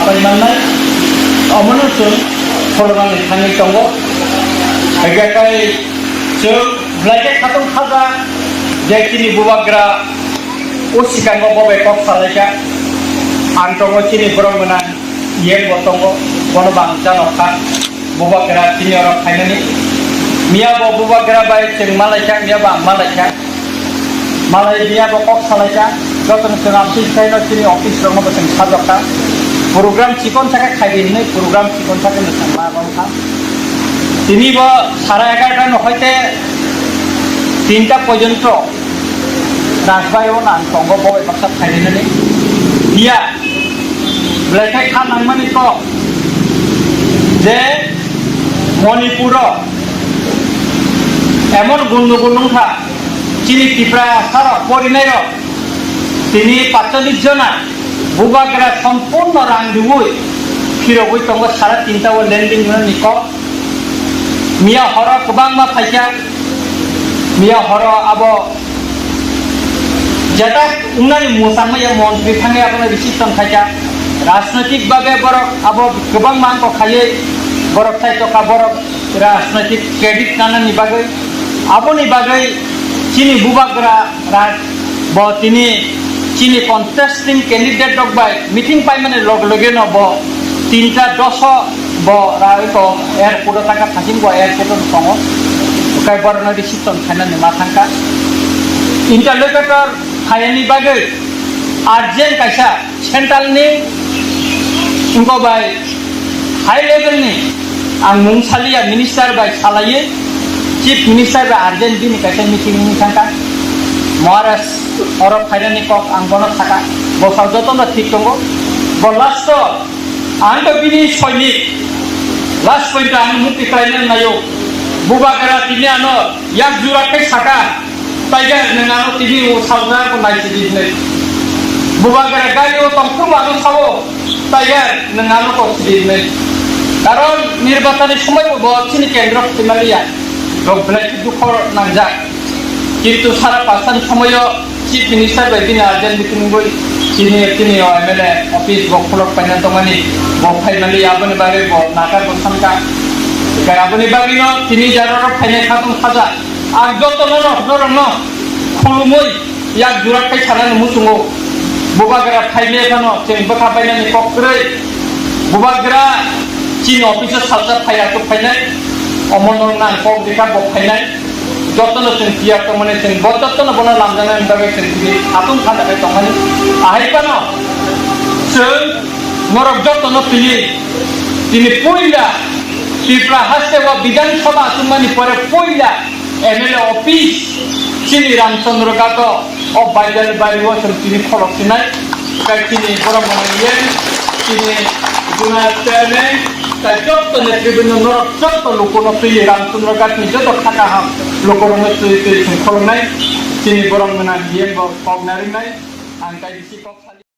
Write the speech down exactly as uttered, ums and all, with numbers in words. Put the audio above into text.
Pai mannai, omono chwng khulumani thangwi tongo. Hwnkhe kai chwng belai khe khatung khaja je chini bubagra o sikango bo bai kok salaikha. Ang tongo chini borok gwnang yen bo tongo, bono bo ang janokha. Bubagra tini oro phainani. Miya bo bubagra bai chwng malaikha, miya bo ang malaikha. Malai miya bo kok salaikha. Jotono chwng amtwi saino chini office rokno bo chwng sajokha. Program chikon sakhe khaidi hinwi program chikon sakhe no chwng ma rwkha. Tini bo sara egarota no hoite tinta porjonto Rajbai o nang tongo bo bai baksa phainani. Iya. Belai khe kha nangmani kok je Manipuro emon gundu gundu wngkha, chini Tripura sarok porinairok tini patchallis jona bubagra sompurno rang riui phirogwi tongo, sara tinta o lending hwnani kok. Miya horo kwbangma phaikha, miya horo abo jetak wngnani mwsangmaya montri thangwi abono reception khaikha. Rajnaitik bhabe borok abo kwbangma wngkok khaiwi borok sai tokha, borok rajnaitik credit nanani bagwi. Aboni bagwi chini bubagra Raj, bo tini chini contesting candidate rok bai meeting paimani log loge no bo tinta doso bo ra ko airport o taka thajing bo airport o tongo. Kai borno reception khainani ma thangka. Interlocutor khainani bagwi urgent kaisa central ni wngkok bai high level ni ang mung saliya, minister bai salaiwi, chief minister bai urgent bini kaisa meeting wngwi thangkha. Maharaj oro phainani kok ang bono sakha, bwsao jotono thik tongo. Bo last o ang to bini soinik, last point ang mukti khlainani naio. Bubagra tini ano yak jura khe sakha. Tiger, nwng ano tini o salsa ko nai sidi hinwi. Bubagra gari o tongthung ano sao, Tiger, nwng ano ko sidi hinwi. Karon nirbachani somoi bo bo chini kendro khwtwi maliya. Rok belai khe dukho nangjak. Kintu sara pasani somoio Chief Minister bai bini urgent meeting wngwi chini, chini o M L A office bo khulok paina tongmani bo phai maliya, aboni bagwi bo nakar bo samka. Kai aboni bagwi no tini jara rok phainai khatung khaja. Ang jotono no, norokno khulumwi yak jura khai sanani muchungo. Bubagra phaile phano chwng bwkha painani kok kwrwi. Bubagra chini office o salsa phai aswk phainai. Omo norokno ang kok rikha bo phainai. Jotono chwng tiyar tongmani chwng bo jotono bono lamjaknai bagwi chwng tini khatung kha dakai tongmani. Ahai phano chwng norok jotono tini, tini puila Tripura haste o Bidhan Sabha achukmani pore puila M L A office chini Ramchandra Ghat o, o Baidal Bari o chwng tini khorok sinai, tei chini borok mwnang yen, chini Juna Chairman, tei jotto netribrinno norok jotto lukuno twi Ramchandra Ghat ni joto kha kaham lukurokno twi twi chwng khoroknai, chini borok mwnang yen bo kok narinai, ang tei bisi kok sali.